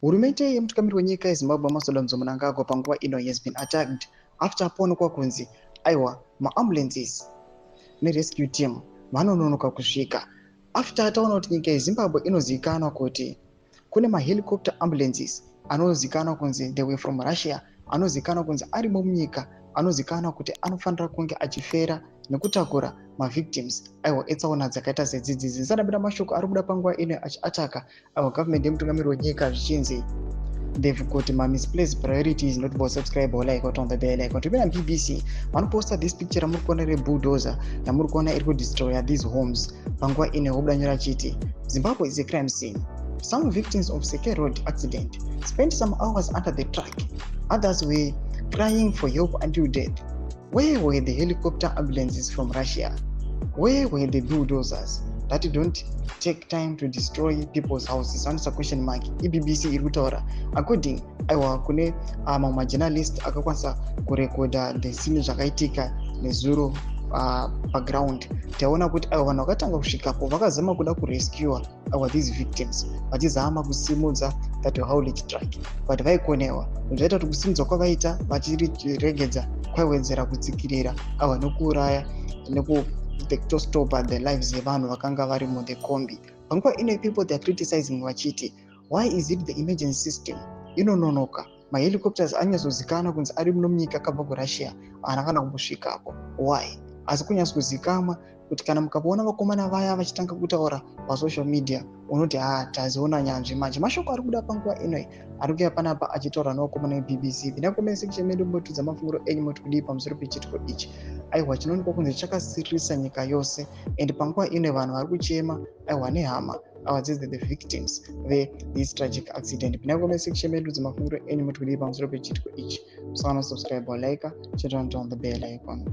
Hurumende yemutungamiri wenyika yeZimbabwe, VaEmmerson Mnangagwa, panguva ino has been attacked after apoonekwa kunzi aiwa, maambulances nerescue team vanononoka kusvika, after taona kuti nyika yeZimbabwe inozivikanwa kuti kune mahelicopter ambulances anozivikanwa kunzi they were from Russia, anozivikanwa kunzi arimo munyika, anozivikanwa kuti anofanira kunge achifera nekutakura mavictims aiwa etsaona dzakaita sedzidzidzi. Ndisadambira mashoko ari kuda panguva ino achiataka aiwa government yemutungamiri wenyika, zvichinzi they've got ma-misplaced priorities. Not for subscribe or like or on the bell icon. Topinda BBC, vanoposta this picture ramuri kuona rebulldozer yamuri kuona iri kudestroya these homes. Panguva ino vobuda nyora achiti, "Zimbabwe is a crime scene. Some victims of Seke Road accident spent some hours under the truck. Others were crying for help until death. Where were the helicopter ambulances from Russia? Where were the bulldozers that don't take time to destroy people's houses?" Vanoisa question mark. IBBC iri kutaura according aiwa kune mamwe majournalist akakwanisa kurekodha the scene zvakaitika nezuro paground. Taona kuti aiwa, vanhu vakatanga kusvikapo vakazama kuda kurescua aiwa these victims, vachizama kusimudza that haulage truck, but vaikonewa. Zvaita kuti kusimudza kwavaita vachiregedza kwaiwedzera kutsikirira aiwa nekuuraya nekutostopa the lives yevanhu vakanga vari muthe kombi. Panguva ino people, they are criticizing vachiti, why is it the emergency system inononoka? Mahelicopters anyatsozikanwa kunzi ari muno munyika akabva kuRussia, haana kana kumbosvikapo. Why? Asi kunyatsozikamwa kuti kana mukaona vakomana vaya vachitanga kutaura pasocial media, unoti ha, taziona nyanzvi manje. Mashoko ari kuda panguva inoi ari kuuya panapa achitaura nevakomana veBBC. Pinda comment section medu, motudza mafungiro enyu, moti kudii pamusoro pechiitiko ichi aiwa chinoonekwa kunzi chakasiririsa nyika yose? And panguva ino vanhu vari kuchema aiwa nehama aiwa dzedze the victims vethis tragic accident. Pinda comment section medu, dzemafungiro enyu, moti kudii pamusoro pechiitiko ichi. Musangana subscribe, like, turn on the bell icon.